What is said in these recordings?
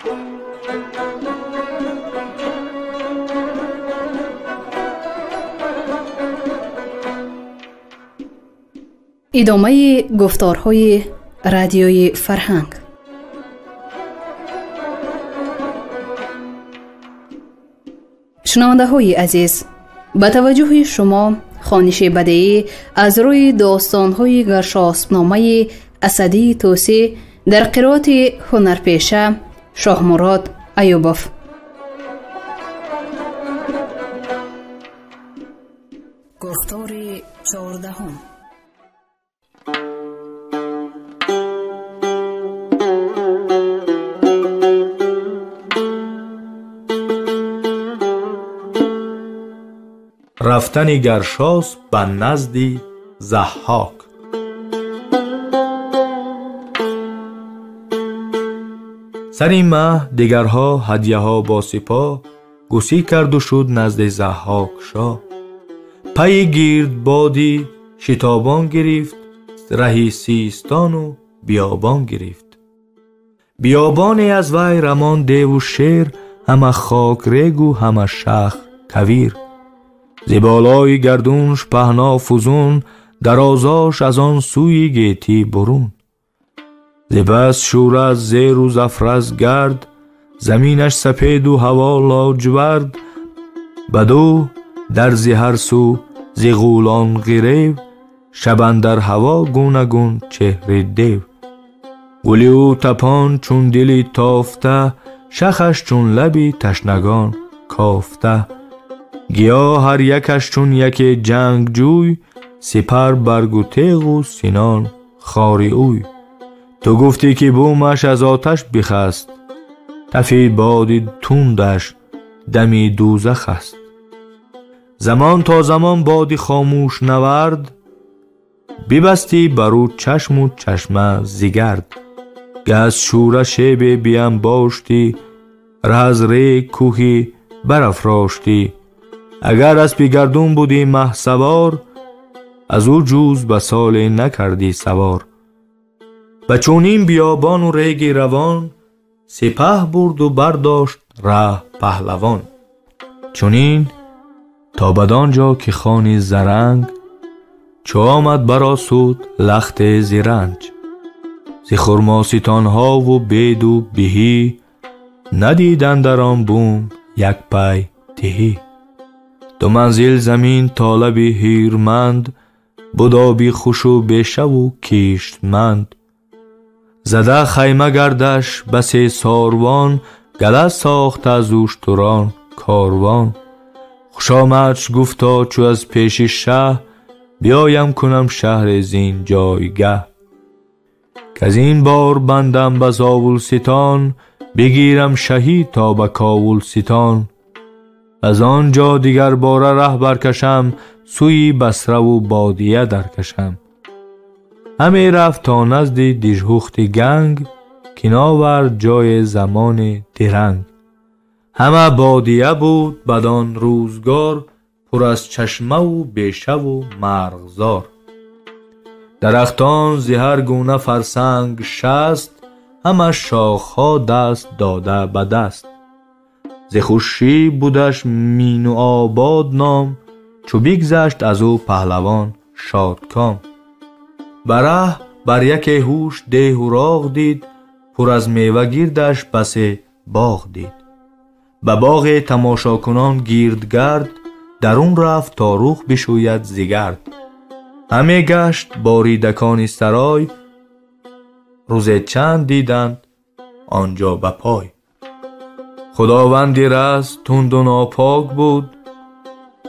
Идомаи гуфторҳои радиои фарҳанг. Шунавандаҳои азиз, ба таваҷҷӯҳи шумо хониши бадеӣ аз рӯи достонҳои Гаршоспномаи Асадии Тӯсӣ дар қироати ҳунарпеша Шоҳмурод Аюбов. Гуфтори чордаҳум. Рафтани Гаршосп ба назди Заҳҳок. Сари маҳ дигарҳо ҳадяҳо бо сипоҳ гусӣ карду шуд назди Заҳҳок шоҳ. Пайи гирдбоди шитобон гирифт, раҳи Систону биёбон гирифт. Биёбоне аз вай рамон деву шер, ҳама хок регу ҳама шах кавир. Зи болои гардунш паҳно фузун, дарозош аз он сӯи гетӣ бурун. Зи бас шӯра аз зеру зафраз гард, заминаш сапеду ҳаво лоҷвард. Баду дар зи ҳар сӯ зи ғулон ғирев, шабандар ҳаво гунагун чеҳри дев. Гули ӯ тапон чун дили тофта, шахаш чун лаби ташнагон кофта. Гиёҳ ҳар якаш чун яке ҷангҷӯй, сипар баргу теғу синон хори ӯй. Ту гуфтӣ ки бумаш аз оташ бихаст, тафи боди тундаш дами дӯзах аст. Замон то замон боди хомӯш навард, бибастӣ бар ӯ чашму чашма зигард. Га аз шӯра шебе биамбоштӣ, раҳ аз рег кӯҳӣ барафроштӣ. Агар аспи гардун будӣ маҳсавор, аз ӯ ҷуз ба соле накардӣ савор. Ба чунин биёбону реги равон, сипаҳ бурду бардошт раҳ паҳлавон. Чунин то бадон ҷо ки хони заранг, чу омад баросуд лахте зиранҷ. Зи хурмоситонҳову беду биҳӣ, надиданд дар он бум як пай тиҳӣ. Ду манзил замин толаби ҳирманд, буд оби хушу бешаву киштманд. Зада хайма гардаш басе сорвон, гала сохта аз уштурон корвон. Хушомадш гуфто чу аз пеши шаҳ, биёям кунам шаҳре зин ҷойгаҳ. Каз ин бор бандам ба Зовулситон, бигирам шаҳӣ то ба Ковулситон. Аз он ҷо дигар бора раҳ баркашам, сӯи Басраву бодия даркашам. Ҳаме рафт то назди Дижҳухти ганг, ки навард ҷои замони диранг. Ҳама бодия буд бадон рӯзгор, пур аз чашмаву бешаву марғзор. Дарахтон зи ҳар гуна фарсанг 60, ҳама шохҳо даст дода ба даст. Зи хушӣ будаш мину обод ном, чу бигзашт аз ӯ паҳлавон шодком. Ба раҳ бар яке ҳуш деҳу роғ дид, пур аз мева гирдаш басе боғ дид. Ба боғе тамошокунон гирдгард, дарун рафт то рух бишӯяд зигард. Ҳаме гашт боридакони сарой, рӯзе чанд диданд он ҷо ба пой. Худованди рас тунду нопок буд,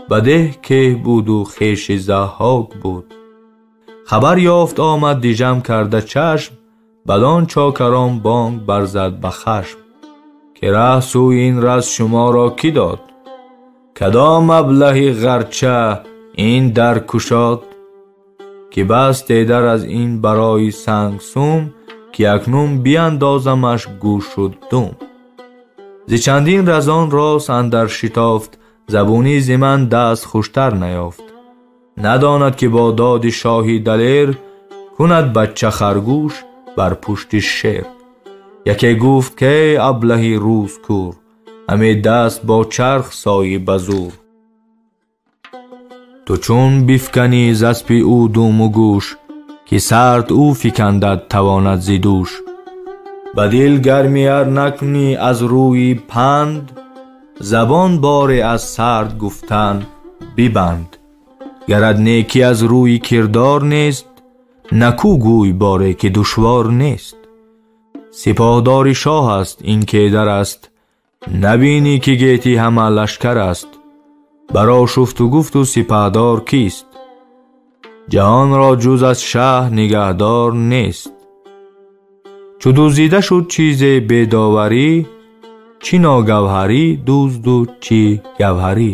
ба деҳ кеҳ буду хеши Заҳҳок буд. Хабар ёфт омад дижам карда чашм, бадон чокарон бонг барзад ба хашм. Ки раҳ сӯи ин рас шуморо кӣ дод? Кадом аблаҳи ғарча ин дар кушод? Ки бас дедар аз ин барои сангсум, ки акнун биандозамаш гӯшу дум. Зи чандин разон рост андар шитофт, забунӣ зи ман даст хуштар наёфт. Надонад ки бо доди шоҳи далер, кунад бача харгӯш бар пушти шер. Яке гуфт ки аблаҳи рӯз кӯр, ҳаме даст бо чарх соӣ ба зӯр. Ту чун бифканӣ з аспи ӯ думу гӯш, ки сард ӯ фикандад тавонад зи дӯш. Ба дил гармӣ ар накунӣ аз рӯи панд, забон боре аз сард гуфтан бибанд. Гарат некӣ аз рӯи кирдор нест, накӯ гӯй боре ки душвор нест. Сипоҳдори шоҳ аст ин кедар аст, набинӣ ки гетӣ ҳама лашкар аст. Барошуфту гуфту сипаҳдор кист? Ҷаҳонро ҷуз аз шаҳ нигаҳдор нест. Чу дуздида шуд чизе бедоварӣ, чӣ ногавҳарӣ дузду чӣ гавҳарӣ.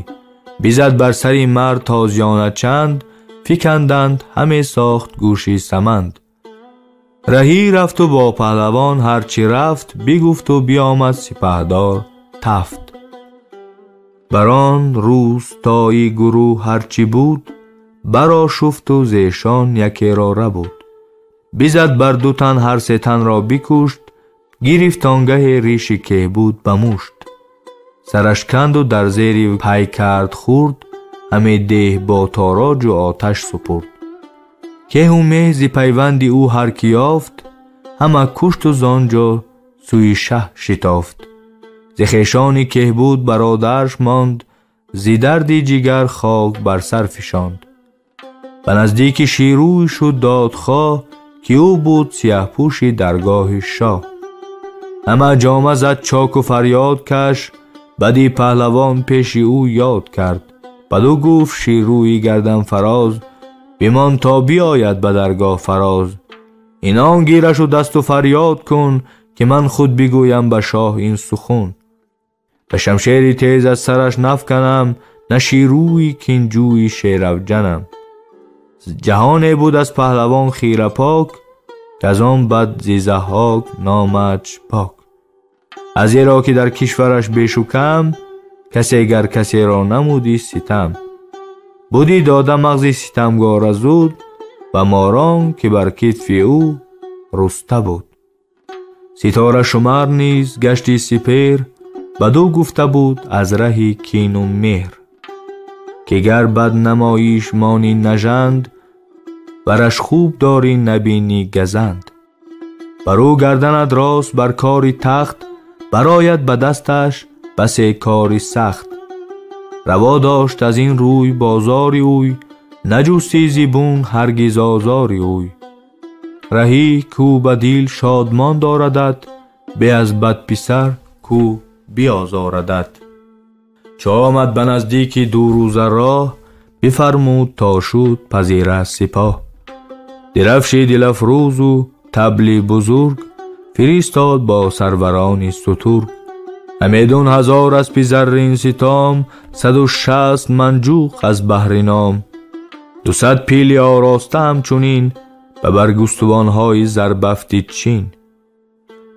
Бизад бар сари мард тозиёна чанд, фиканданд ҳаме сохт гӯши саманд. Раҳӣ рафту бо паҳлавон ҳарчи рафт, бигуфту биомад сипаҳдор тафт. Бар он рӯстои гурӯҳ ҳарчи буд, барошуфту зешон якеро рабуд. Бизад бар ду тан ҳар се танро бикушт, гирифт онгаҳе риши кеҳбуд ба мушт. Сараш канду дар зери пай кард хурд, ҳаме деҳ бо тороҷу оташ супурд. Кеҳу меҳ зи пайванди ӯ ҳар ки ёфт, ҳама кушту зон ҷо сӯи шаҳ шитофт. Зи хешони кеҳбуд бародарш монд, зи дарди ҷигар хок бар сар фишонд. Ба наздики Шерӯй шуд додхоҳ, ки ӯ буд сиёҳпӯши даргоҳи шоҳ. Ҳама ҷома зад чоку фарёд каш, бади паҳлавон пеши ӯ ёд кард. Баду гуфт Шерӯи гарданфароз, бимон то биёяд ба даргоҳ фароз. Инон гирашу дасту фарёд кун, ки ман худ бигӯям ба шоҳ ин сухун. Ба шамшери тез аз сараш нафканам, на Шерӯи кинҷӯи шеравҷанам. Ҷаҳоне буд аз паҳлавон хира пок, к-аз он бад зи Заҳҳок номадш пок. Аз зеро ки дар кишвараш бешу кам, касе гар касеро намуди ситам. Будӣ дода мағзи ситамгора зуд, ба морон ки бар китфи ӯ руста буд. Ситора шумар низ гашти сипер, баду гуфта буд аз раҳи кину меҳр. Ки гар бад намоиш монӣ нажанд, бараш хуб дорӣ набинӣ газанд. Бар ӯ гарданат рост бар кори тахт, барояд ба дасташ басе кори сахт. Раво дошт аз ин рӯй бозори ӯй, наҷусти зибун ҳаргиз озори ӯй. Раҳӣ кӯ ба дил шодмон дорадат, бе аз бад писар кӯ биозорадат. Чо омад ба наздики ду рӯза роҳ, бифармуд то шуд пазира сипоҳ. Дирафши дилафрӯзу табли бузург, фиристод бо сарварони сутург. Ҳамедун ҳазор аспи заррин ситом, 160 манҷуқ аз баҳри ном. 200 пили ороста ҳамчунин, ба баргустувонҳои зарбафти чин.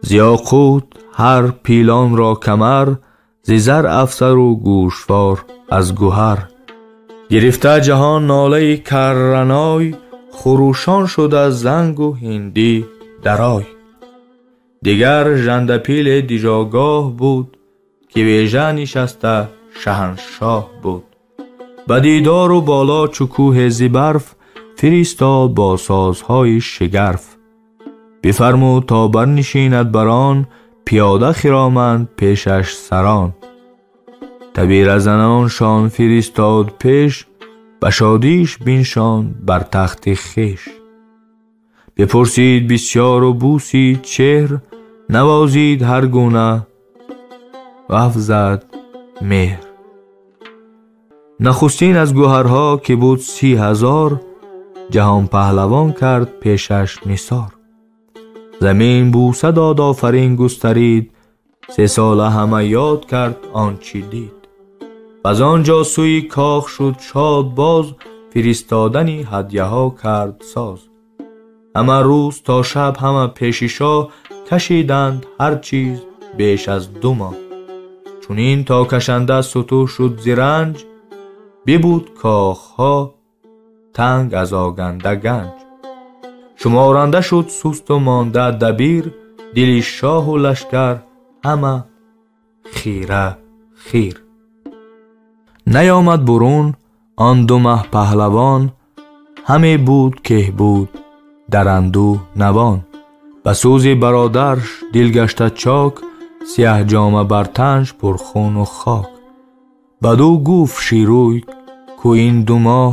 Зи ёқут ҳар пилонро камар, зи зар афсару гӯшвор аз гӯҳар. Гирифта ҷаҳон нолаи карраной, хурӯшон шуд аз зангу ҳиндӣ дарой. Дигар жандапиле дижогоҳ буд, ки вежа нишаста шаҳаншоҳ буд. Ба дидору боло чу кӯҳе зи барф, фиристод бо созҳои шигарф. Бифармуд то барнишинад бар он, пиёда хироманд пешаш сарон. Табиразаноншон фиристод пеш, ба шодиш биншонд бар тахти хеш. Бипурсид бисёру бусид чеҳр, навозид ҳар гуна вафзад меҳр. Нахустин аз гӯҳарҳо ки буд 30,000, ҷаҳонпаҳлавон кард пешаш нисор. Замин бӯса дод офарин густарид, 3 сола ҳама ёд кард он чӣ дид. Аз он ҷо сӯи кох шуд шод боз, фиристодани ҳадяҳо кард соз. Ҳама рӯз то шаб ҳама пеши шоҳ, кашиданд ҳар чиз беш аз 2 моҳ. Чунин то кашанда сутӯҳ шуд зи ранҷ, бибуд кохҳо танг аз оганда ганҷ. Шуморанда шуд сусту монда дабир, Дили шоҳу лашкар ҳама хира хир. Наёмад бурун он ду маҳ паҳлавон, ҳаме буд кеҳ буд дар анду навон. Ба сӯзи бародарш дил гашта чок, сиёҳҷома бар танш пурхуну хок. Баду гуфт Шерӯй ку ин ду моҳ,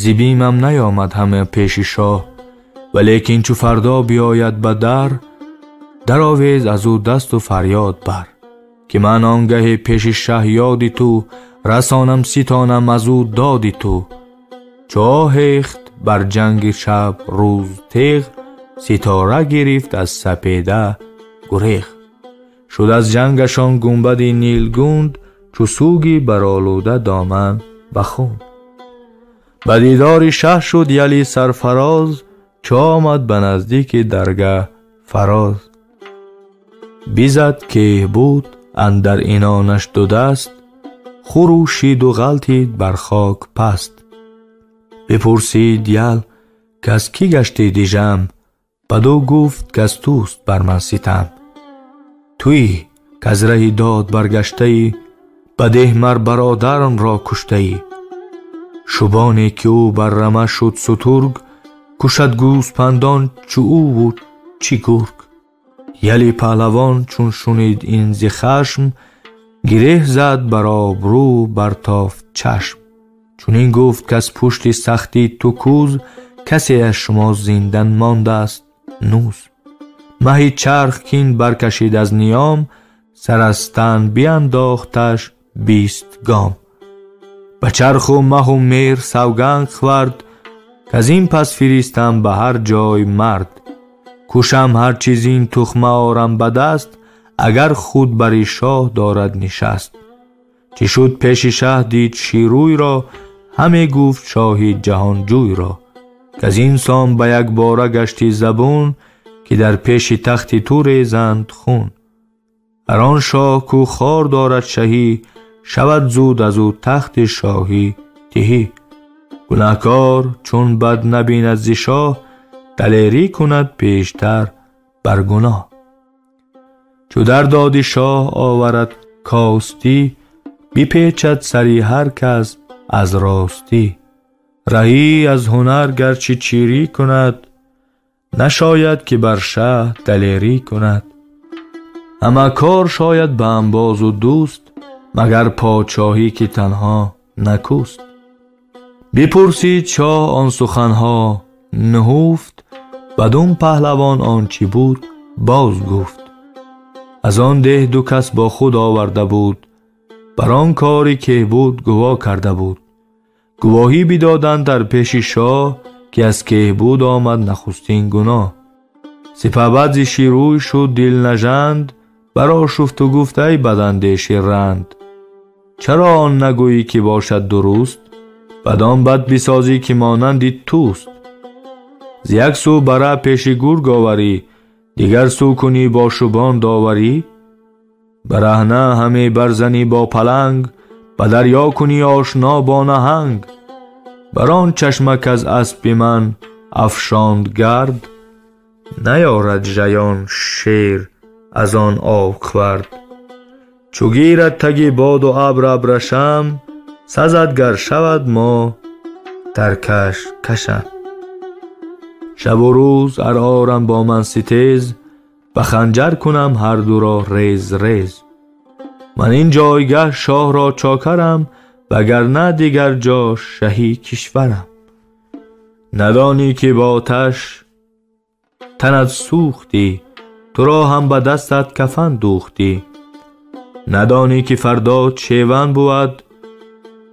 зи бимам наёмад ҳама пеши шоҳ. Валекин чу фардо биёяд ба дар, даровез аз ӯ дасту фарёд бар, ки ман он гаҳе пеши шаҳ ёди ту, расонам ситонам аз ӯ доди ту. Чу оҳехт бар ҷанги шаб рӯз теғ, ситора гирифт аз сапеда гуреғ. Шуд аз ҷангашон гунбади нилгунд, чу сӯги баролуда доман ба хун. Ба дидори шаҳ шуд яли сарфароз, чу омад ба наздики даргаҳ фароз. Бизад кеҳ буд андар инонаш ду даст, хурӯшиду ғалтид бар хок паст. Бипурсид ял каз кӣ гаштӣ дижам, баду гуфт каз туст бар ман ситам. Туӣ каз раҳи дод баргаштаӣ, ба деҳ мар бародарамро куштаӣ. Шубоне ки ӯ бар рама шуд сутург, кушад гӯспандон чу ӯву чӣ гург. Яли паҳлавон чун шунид ин зи хашм, гиреҳ зад бар обрӯ бартофт чашм. Чунин гуфт каз пушти сахти ту кӯз, касе аз шумо зинда мондааст нӯз. Маҳи чарх кин баркашид аз ниём, сар аз тан биандохташ 20 гом. Ба чарху маҳу меҳр савганд хӯрд, каз ин пас фиристам ба ҳар ҷой мард. Кушам ҳар чиз ин тухма орам ба даст, агар худ бари шоҳ дорад нишаст. Чӣ шуд пеши шаҳ дид Шерӯйро, ҳаме гуфт шоҳи ҷаҳонҷӯйро. Каз ин сон ба якбора гашти забун, ки дар пеши тахти ту резанд хун. Ҳар он шоҳ ку хор дорад шаҳӣ, шавад зуд аз ӯ тахти шоҳӣ тиҳӣ. Гунаҳкор чун бад набинад зи шоҳ, далерӣ кунад пештар бар гуноҳ. Чу дар доди шоҳ оварад костӣ, бипечад сари ҳар кас аз ростӣ. Раҳӣ аз ҳунар гарчи чирӣ кунад, нашояд ки бар шаҳ далерӣ кунад. Ҳама кор шояд ба анбозу дӯст, магар подшоҳӣ ки танҳо накӯст. Бипурсид шоҳ он суханҳо нуҳуфт, бадун паҳлавон он чӣ буд боз гуфт. Аз он деҳ ду кас бо худ оварда буд, бар он кори ке буд гуво карда буд. Гувоҳӣ бидоданд дар пеши шоҳ, ки аз кеҳ буд омад нахустин гуноҳ. Сипаҳбад зи Шерӯй шуд дил нажанд, барошуфту гуфт ай бадандеши ранд. Чаро он нагӯӣ ки бошад дуруст, бадон бад бисозӣ ки монанди туст. Зи як сӯ бара пеши гург оварӣ, дигар сӯ кунӣ бо шубон доварӣ. Бараҳна ҳаме барзанӣ бо паланг, ба дарё кунӣ ошно бо наҳанг. Бар он чашмак аз аспи ман афшонд гард, наёрад жаён шер аз он об хӯрд. Чу гирад таги боду абр абрашам, сазад гар шавад мо таркаш кашам. Шабу рӯз ар орам бо ман ситез, ба ханҷар кунам ҳар дуро рез рез. Ман ин ҷойгаҳ шоҳро чокарам, вагарна дигар ҷо шаҳи кишварам. Надонӣ ки бо оташ танат сӯхтӣ, туро ҳам ба дастат кафан дӯхтӣ. Надонӣ ки фардо шеван бувад,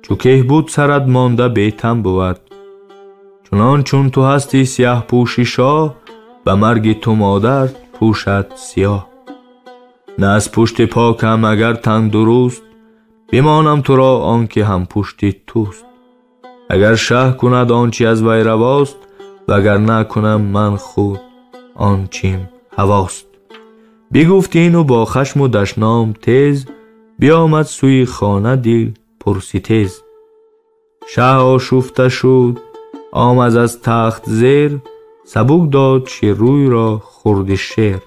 чу кеҳ буд сарат монда бетан бувад. Чунон чун ту ҳастӣ сиёҳпӯши шоҳ, ба марги ту модар пӯшад сиёҳ. На аз пушти покам агар тандуруст, бимонам туро он ки ҳампушти туст. Агар шаҳ кунад он чи аз вай равост, вагар накунам ман худ он чим ҳавост. Бигуфт ину бо хашму дашном тез, биомад сӯи хона дил пурситез. Шаҳ ошуфта шуд, омад аз тахт зер, сабук дод Шерӯйро хурди шер.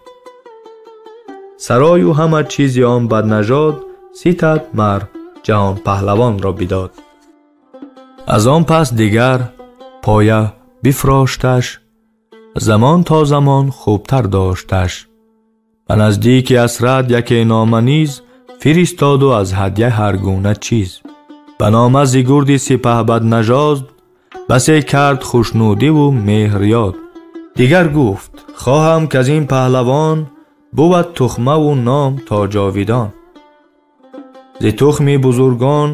Сарою ҳама чизи он баднажод ситад мар ҷаҳон паҳлавонро бидод. Аз он пас дигар поя бифрошташ, замон то замон хубтар дошташ. Ба наздики асрат яке нома низ фиристоду аз ҳадя ҳар гуна чиз. Ба нома зи гурди сипаҳбаднажод басе кард хушнудиву меҳрёд. Дигар гуфт: хоҳам к аз ин паҳлавон бувад тухмаву ном то ҷовидон. Зи тухми бузургон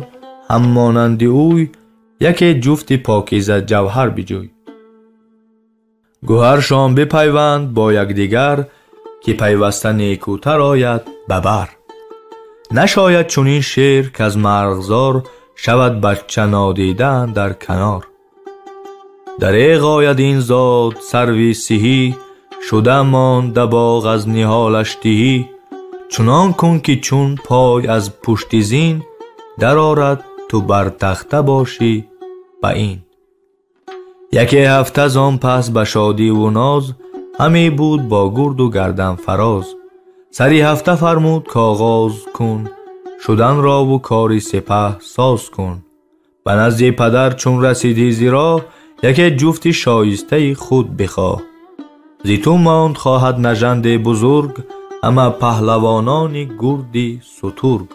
ҳам монанди ӯй яке ҷуфти покиза ҷавҳар биҷӯй. Гӯҳаршон бипайванд бо якдигар, ки пайваста некӯтар ояд ба бар. Нашояд чунин шер к аз марғзор шавад бача нодида андар канор. Дареғ ояд ин зод сарви сиҳӣ, шуда монда боғ аз ниҳолаш диҳӣ. Чунон кун ки чун пой аз пушти зин дарорад, ту бар тахта бошӣ ба ин. Яке ҳафта зон пас ба шодиву ноз ҳаме буд бо гурду гарданфароз. Сари ҳафта фармуд коғоз кун, шуданрову кори сипаҳ соз кун. Ба назди падар чун расидӣ зи роҳ, яке ҷуфти шоистаи худ бихоҳ. Зи ту монд хоҳад нажанде бузург, ҳама паҳлавонони гурди сутург,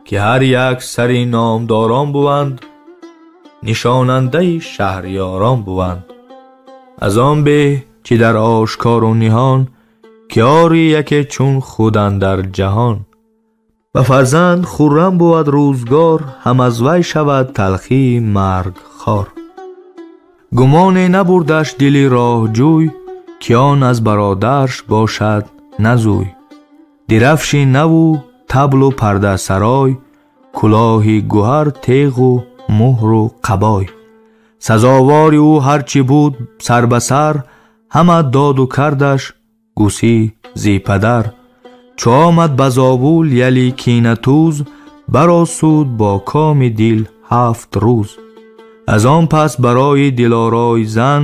ки ҳар як сари номдорон буванд, нишонандаи шаҳриёрон буванд. Аз он беҳ чӣ дар ошкору ниҳон, ки ори яке чун худ андар ҷаҳон. Ба фарзанд хуррам бувад рӯзгор, ҳам аз вай шавад талхии маргхор. Гумоне набурдаш дили роҳҷӯй, ки он аз бародарш бошад назӯй. Дирафши наву таблу пардасарой, кулоҳи гӯҳар теғу муҳру қабой. Сазовори ӯ ҳарчи буд сар ба сар, ҳама доду кардаш гусӣ зи падар. Чу омад ба Зобул яли кинатӯз, баросуд бо коми дил 7 рӯз. Аз он пас барои дилорой зан,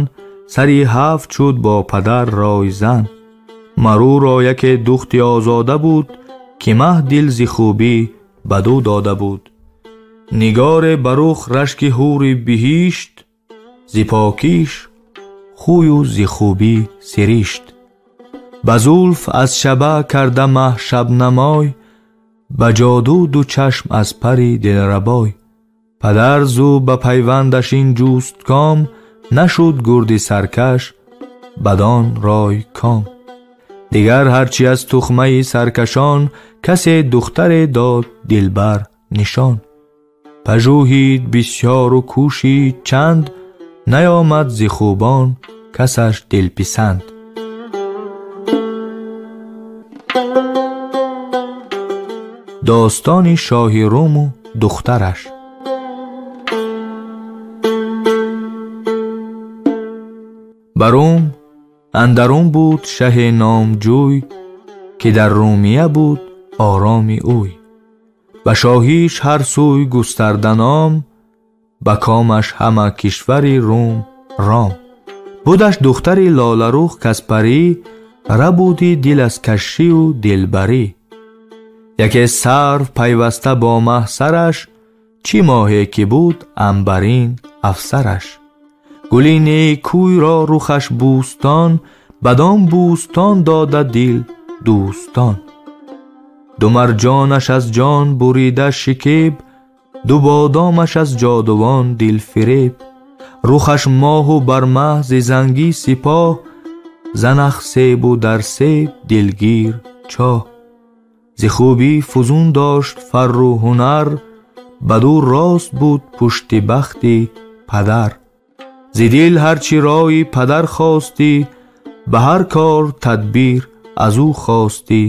сари 7 шуд бо падар ройзан. Маруро яке духти озода буд, ки маҳ дил зи хубӣ баду дода буд. Нигоре ба рух рашки ҳури биҳишт, зи покиш хӯю зи хубӣ сиришт. Ба зулф аз шаба карда маҳ шабнамой, ба ҷоду ду чашм аз пари дилрабой. Падар зу ба пайвандаш ин ҷуст ком, нашуд гурди саркаш бадон рой ком. Дигар ҳарчи аз тухмаи саркашон, касе духтаре дод дилбар нишон. Пажӯҳид бисёру кӯшид чанд, наёмад зи хубон касаш дилписанд. Достони шоҳи Руму духтараш. Ба Рум андарун буд шаҳе номҷӯй, ки дар Румия буд ороми ӯй. Ба шоҳиш ҳар сӯй густарда ном, ба комаш ҳама кишвари Рум ром. Будаш духтари лоларух каспарӣ, рабуди дил аз кашшиву дилбарӣ. Яке сарв пайваста бо маҳ сараш, чӣ моҳе ки буд анбарин афсараш. Гули некӯйро рухаш бӯстон, бадон бӯстон дода дил дӯстон. Ду марҷонаш аз ҷон бурида шикеб, ду бодомаш аз ҷодувон дилфиреб. Рухаш моҳу бар маҳ зи зангӣ сипоҳ, занах себу дар себ дилгир чоҳ. Зи хубӣ фузун дошт фарру ҳунар, баду рост буд пушти бахти падар. Зи дил ҳарчи рои падар хостӣ, ба ҳар кор тадбир аз ӯ хостӣ.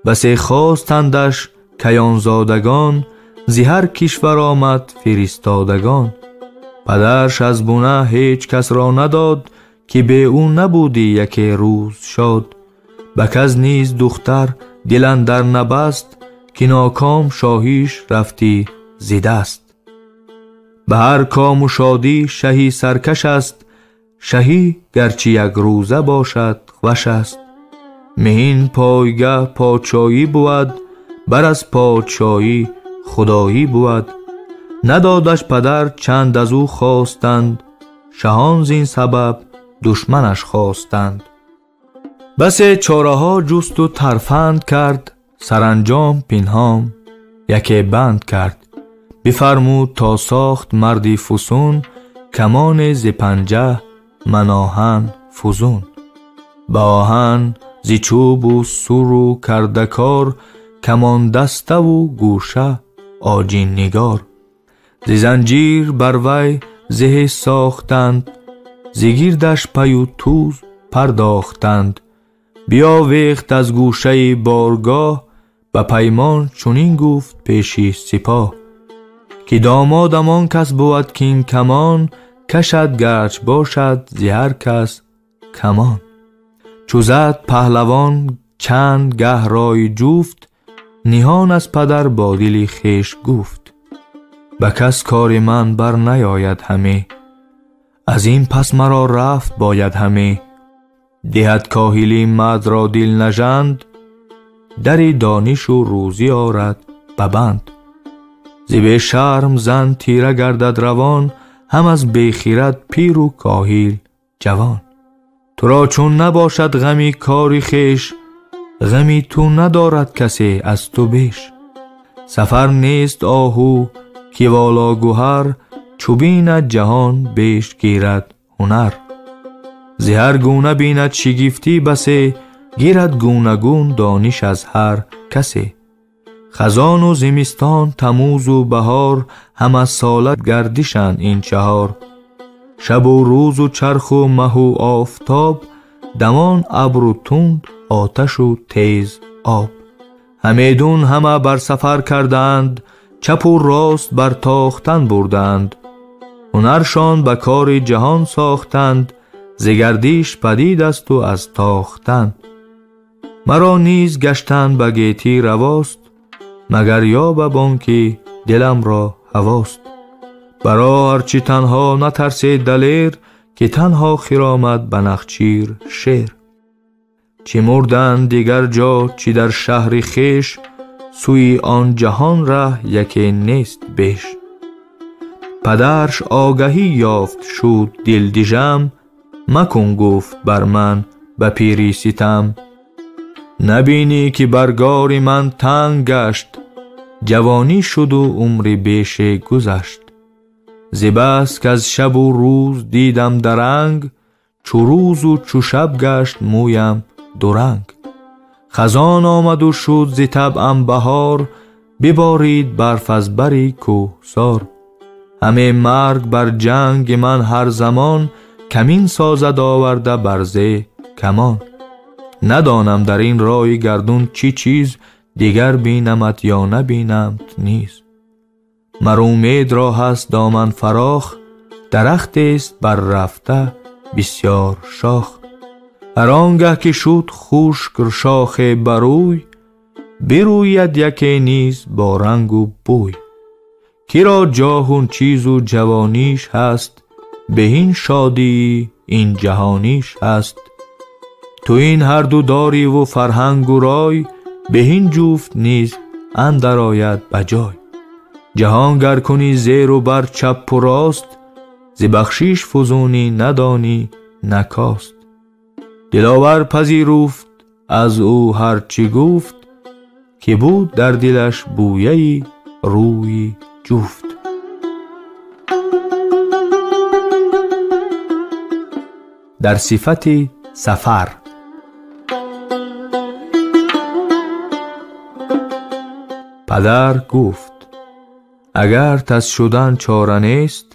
Басе хостандаш каёнзодагон, зи ҳар кишвар омад фиристодагон. Падарш аз буна ҳеҷ касро надод, ки бе ӯ набудӣ яке рӯз шод. Ба кас низ духтар дил андар набаст, ки ноком шоҳиш рафтӣ зи даст. Ба ҳар кому шодӣ шаҳи саркаш аст, шаҳӣ гарчи якрӯза бошад хуш аст. Меҳин пойгоҳ подшоҳӣ буд, бар аз подшоҳӣ худоӣ буд. Надодаш падар чанд аз ӯ хостанд, шаҳон зин сабаб душманаш хостанд. Басе чораҳо ҷусту тарфанд кард, саранҷом пинҳон яке банд кард. Бифармуд то сохт марди фусун, камоне зи панҷа маноҳан фузун. Ба оҳан зи чӯбу суру карда кор, камон даставу гӯша оҷин нигор. Зи занҷир бар вай зеҳе сохтанд, зи гирдаш паю тӯз пардохтанд. Биёвехт аз гӯшаи боргоҳ, ба паймон чунин гуфт пеши сипоҳ, ки домодам он кас бувад кин камон кашад, гарч бошад зи ҳар кас камон. Чу зад паҳлавон чанд гаҳ рой ҷуфт, ниҳон аз падар бо дили хеш гуфт: ба кас кори ман бар наёяд ҳаме, аз ин пас маро рафт бояд ҳаме. Диҳад коҳилӣ мардро дил нажанд, дари донишу рӯзӣ орад ба банд. Зи бешарм зан тира гардад равон, ҳам аз бехирад пиру коҳил ҷавон. Туро чун набошад ғами кори хеш, ғами ту надорад касе аз ту беш. Сафар нест оҳу ки воло гӯҳар, чу бинад ҷаҳон беш гирад ҳунар. Зи ҳар гуна бинад шигифтӣ басе, гирад гунагун дониш аз ҳар касе. Хазону зимистон, тамӯзу баҳор, ҳама сола гардишанд ин чаҳор. Шабу рӯзу чарху маҳу офтоб, дамон абру тунд, оташу тез об. Ҳамедун ҳама бар сафар кардаанд, чапу рост бар тохтан бурдаанд. Ҳунаршон ба кори ҷаҳон сохтанд, зи гардиш падид асту аз тохтан. Маро низ гаштан ба гетӣ равост, магар ёбам он ки диламро ҳавост. Баро ҳарчи танҳо натарсед далер, ки танҳо хиромад ба нахчир шер. Чӣ мурданд дигар ҷо, чӣ дар шаҳри хеш, сӯи он ҷаҳон раҳ яке нест беш. Падарш огаҳӣ ёфт шуд дил дижам, макун гуфт бар ман ба пирӣ ситам. Набинӣ ки баргори ман танг гашт, ҷавонӣ шуду умри беше гузашт. Зи бас каз шабу рӯз дидам даранг, чу рӯзу чу шаб гашт мӯям дуранг. Хазон омаду шуд зи табъам баҳор, биборид барф аз бари кӯҳсор. Ҳаме марг бар ҷанги ман ҳар замон, камин созад оварда бар зе камон. Надонам дар ин роҳи гардун чӣ чиз, дигар бинамат ё набинамт низ. Мар умедро ҳаст доман фарох, дарахтест бар рафта бисёр шох. Ҳар он гаҳ ки шуд хушк шохе барӯй, бирӯяд яке низ бо рангу бӯй. Киро ҷоҳу чизу ҷавониш ҳаст, беҳин шодии ин ҷаҳониш ҳаст. Ту ин ҳарду дориву фарҳангу рой, беҳин ҷуфт низ андар ояд ба ҷой. Ҷаҳон гар кунӣ зеру бар чапу рост, зи бахшиш фузунӣ надонӣ накост. Диловар пазируфт аз ӯ ҳар чӣ гуфт, ки буд дар дилаш бӯяи рӯи ҷуфт. Дар сифати сафар. Падар гуфт: агар таз шудан чора нест,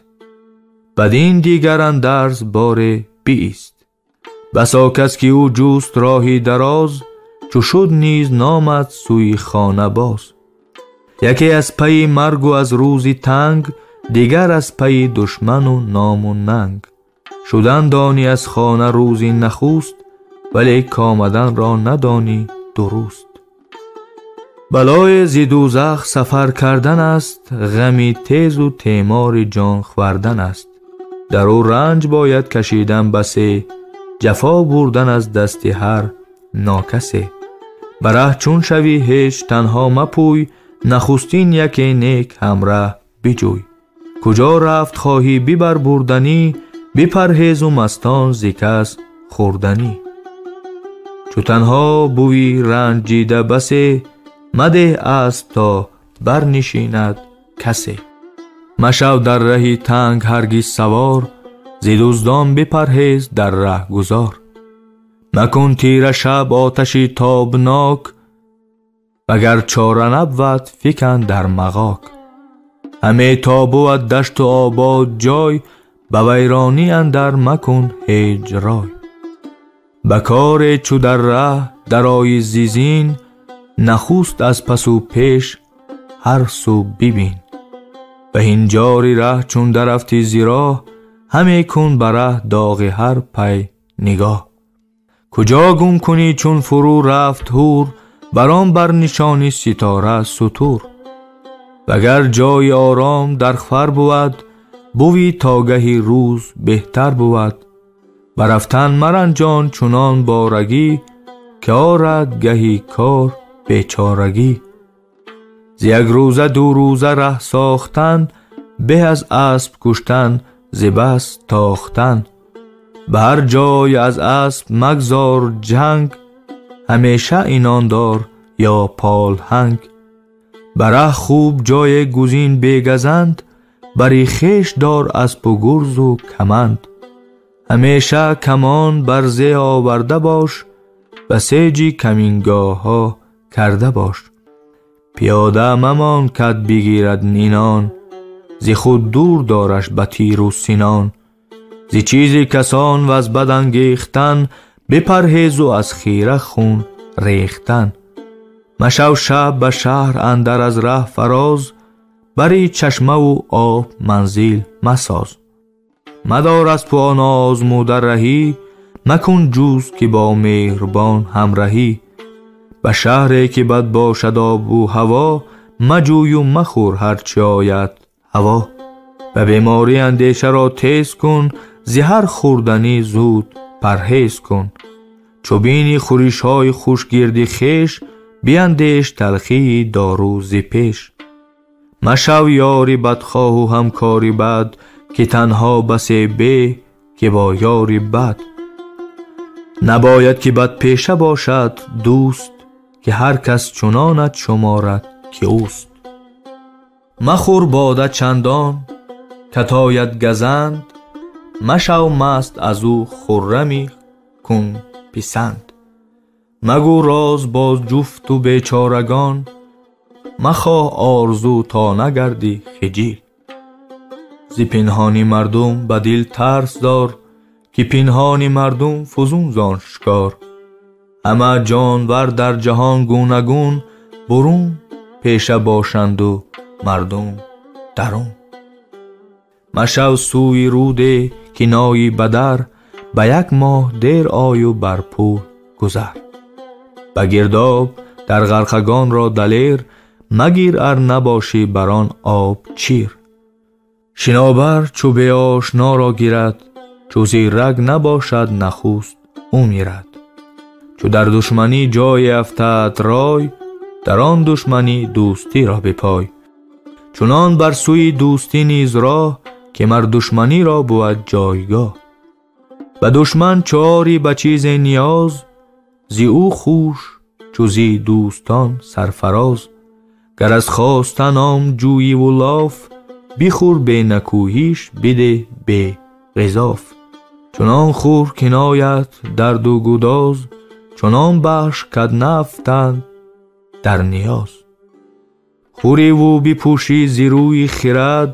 бадин дигар андарз боре биист. Басо кас ки ӯ ҷуст роҳи дароз, чу шуд низ номад сӯи хона боз. Яке аз пайи маргу аз рӯзи танг, дигар аз пайи душману ному нанг. Шудан донӣ аз хона рӯзи нахуст, вале комаданро надонӣ дуруст. Балое зи дӯзах сафар кардан аст, ғами тезу темори ҷон хӯрдан аст. Дар ӯ ранҷ бояд кашидан басе, ҷафо бурдан аз дасти ҳар нокасе. Ба раҳ чун шавӣ ҳеҷ танҳо мапӯй, нахустин яке нек ҳамраҳ биҷӯй. Куҷо рафт хоҳӣ бибар бурданӣ, бипарҳезу мастон зи кас хӯрданӣ. Чу танҳо бувӣ ранҷида басе, мадеҳ асп то барнишинад касе. Машав дар раҳи танг ҳаргиз савор, зи дуздон бипарҳез дар раҳ гузор. Макун тира шаб оташи тобнок, вагар чора набвад фикан дар мағок. Ҳаме то бувад дашту обод ҷой, ба вайронӣ андар макун ҳеҷ рой. Ба коре чу дар раҳ дарои зизин, нахуст аз пасу пеш ҳар су бибин. Ба ҳинҷори раҳ чун дарафти зи роҳ, ҳаме кун ба раҳ доғи ҳар пай нигоҳ. Куҷо гум кунӣ чун фурӯ рафт ҳур, бар он барнишони ситора сутур. Вагар ҷои ором дар хвар бувад, бувӣ то гаҳи рӯз беҳтар бувад. Ба рафтан маранҷон чунон борагӣ, ки орад гаҳи кор бечорагӣ. Зи як рӯза ду рӯза раҳ сохтан, беҳ аз асп куштан зи бас тохтан. Ба ҳар ҷой аз асп магзор ҷанг, ҳамеша инон дор ё полҳанг. Ба раҳ хуб ҷое гузин бегазанд, бари хеш дор аспу гурзу каманд. Ҳамеша камон бар зе оварда бош, ба сеҷи камингоҳҳо карда бош. Пиёда мамон кад бигирад инон, зи худ дур дораш ба тиру синон. Зи чизи касон ваз бад ангехтан, бипарҳезу аз хира хун рехтан. Машав шаб ба шаҳр андар аз раҳ фароз, бари чашмаву об манзил масоз. Мадор аспу он озмуда раҳӣ, макун ҷуз ки бо меҳрубон ҳамраҳӣ. Ба шаҳре ки бад бошад обу ҳаво, маҷӯю махӯр ҳар чӣ ояд ҳаво. Ба беморӣ андешаро тез кун, зи ҳар хӯрданӣ зуд парҳез кун. Чу бинӣ хӯришҳои хуш гирди хеш, биандеш талхии дору зи пеш. Машав ёри бадхоҳу ҳамкори бад, ки танҳо басе беҳ ки бо ёри бад. Набояд ки бадпеша бошад дӯст, ки ҳар кас чунонат шуморад ки ӯст. Махӯр бода чандон катояд газанд, машав маст аз ӯ хуррами кун писанд. Магӯ роз бо ҷуфту бечорагон, махоҳ орзу то нагардӣ хиҷил. Зи пинҳони мардум ба дил тарс дор, ки пинҳони мардум фузун зон шикор. Ҳама ҷонвар дар ҷаҳон гунагун, бурун пеша бошанду мардум дарун. Машав сӯи руде ки нои бадар, ба як моҳ дер ою бар пул гузар. Ба гирдоб дар ғарқагонро далер, магир ар набошӣ бар он об чир. Шинобар чу беошноро гирад, чу зирак набошад нахуст ӯ мирад. Чу дар душманӣ ҷое афтад рой, дар он душманӣ дӯстиро бипой. Чунон бар сӯи дӯстӣ низ роҳ, ки мар душманиро бувад ҷойгоҳ. Ба душман чори ба чизе ниёз, зи ӯ хуш чу зи дӯстон сарфароз. Гар аз хостан ом ҷӯиву лоф, бихӯр бе накӯҳиш бидеҳ бе ғизоф. Чунон хӯр ки нояд дарду гудоз, чунон бахш кад нафтанд дар ниёз. Хӯриву бипӯшӣ зи рӯи хирад,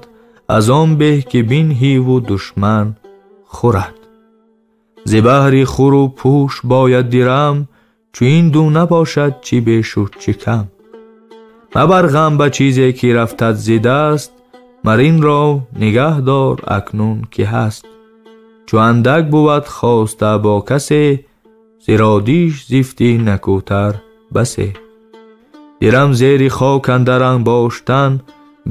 аз он беҳ ки бинҳиву душман хӯрад. Зи баҳри хӯру пӯш бояд дирам, чу ин ду набошад чӣ бешу чӣ кам. Мабар ғам ба чизе ки рафтад зи даст, мар инро нигаҳ дор акнун ки ҳаст. Чу андак бувад хоста бо касе, зи родиш зифти накӯтар басе. Дирам зери хок андар анбоштан,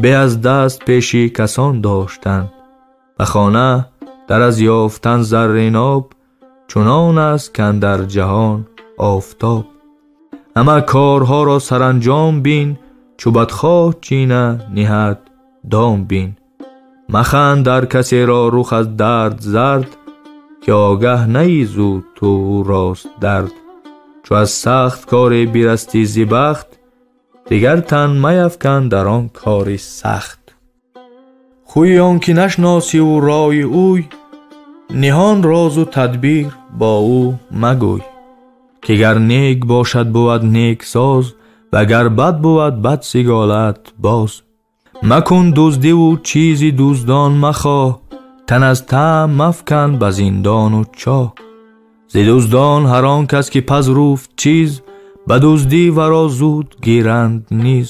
бе аз даст пеши касон доштан. Ба хона дар аз ёфтан зарриноб, чунон аст кандар ҷаҳон офтоб. Ҳама корҳоро саранҷом бин, чу бадхоҳ чина ниҳад дом бин. Маханд дар касеро рух аз дард зард, ки огаҳ наӣ зуд ту ӯ рост дард. Чу аз сахт коре бирастӣ зи бахт, дигар тан маяфкан дар он кори сахт. Хӯи он ки нашносиву рои ӯй, ниҳон розу тадбир бо ӯ магӯй. Ки гар нек бошад бувад нек соз, вагар бад бувад бад сиголад боз. Макун дуздиву чизи дуздон махоҳ, тан аз таъм мафкан ба зиндону чоҳ. Зи дуздон ҳар он кас ки пазруфт чиз, ба дуздӣ варо зуд гиранд низ.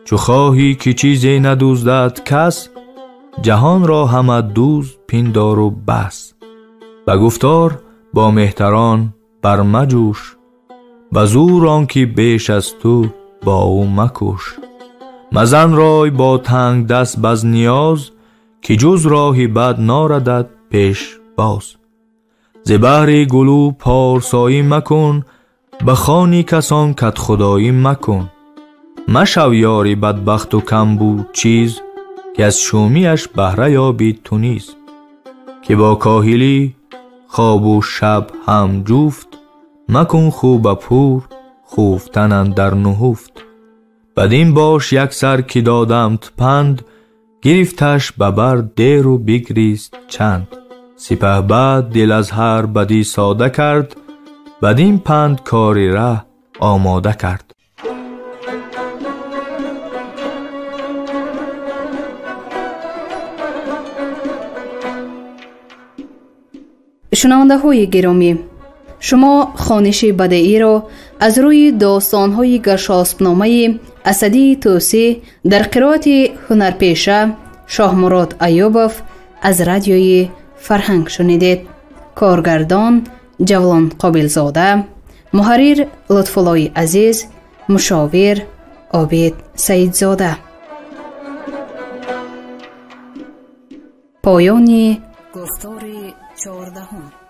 Чу хоҳӣ ки чизе надуздад кас, ҷаҳонро ҳама дузд пиндору бас. Ба гуфтор бо меҳтарон бармаҷӯш, ба зур он ки беш аз ту бо ӯ макӯш. Мазан рой бо тангдаст баз ниёз, ки ҷуз роҳи бад нарадад пеш боз. Зи баҳри гулӯ порсоӣ макун, ба хони касон кадхудоӣ макун. Машав ёри бадбахту камбуд чиз, ки аз шумиаш баҳра ёбӣ ту низ. Ки бо коҳилӣ хобу шаб ҳам ҷуфт, макун ху ба пур хуфтан андар нуҳуфт. Бадин бош яксар ки додамт панд, гирифташ ба бар деру бигрист чанд. Сипаҳ бад дил аз ҳар бадӣ сода кард, бадин панд кори раҳ омода кард. Шунавандаҳои гиромӣ, шумо хониши бадеиро аз рӯи достонҳои Гаршоспномаи Асадии Тӯсӣ дар қироати ҳунарпеша Шоҳмурод Аюбов аз радиои Фарҳанг шунидед. Коргардон Ҷавлон Қобилзода, муҳаррир Лутфуллои Азиз, мушовир Обид Саидзода. Поёни гуфтори 14.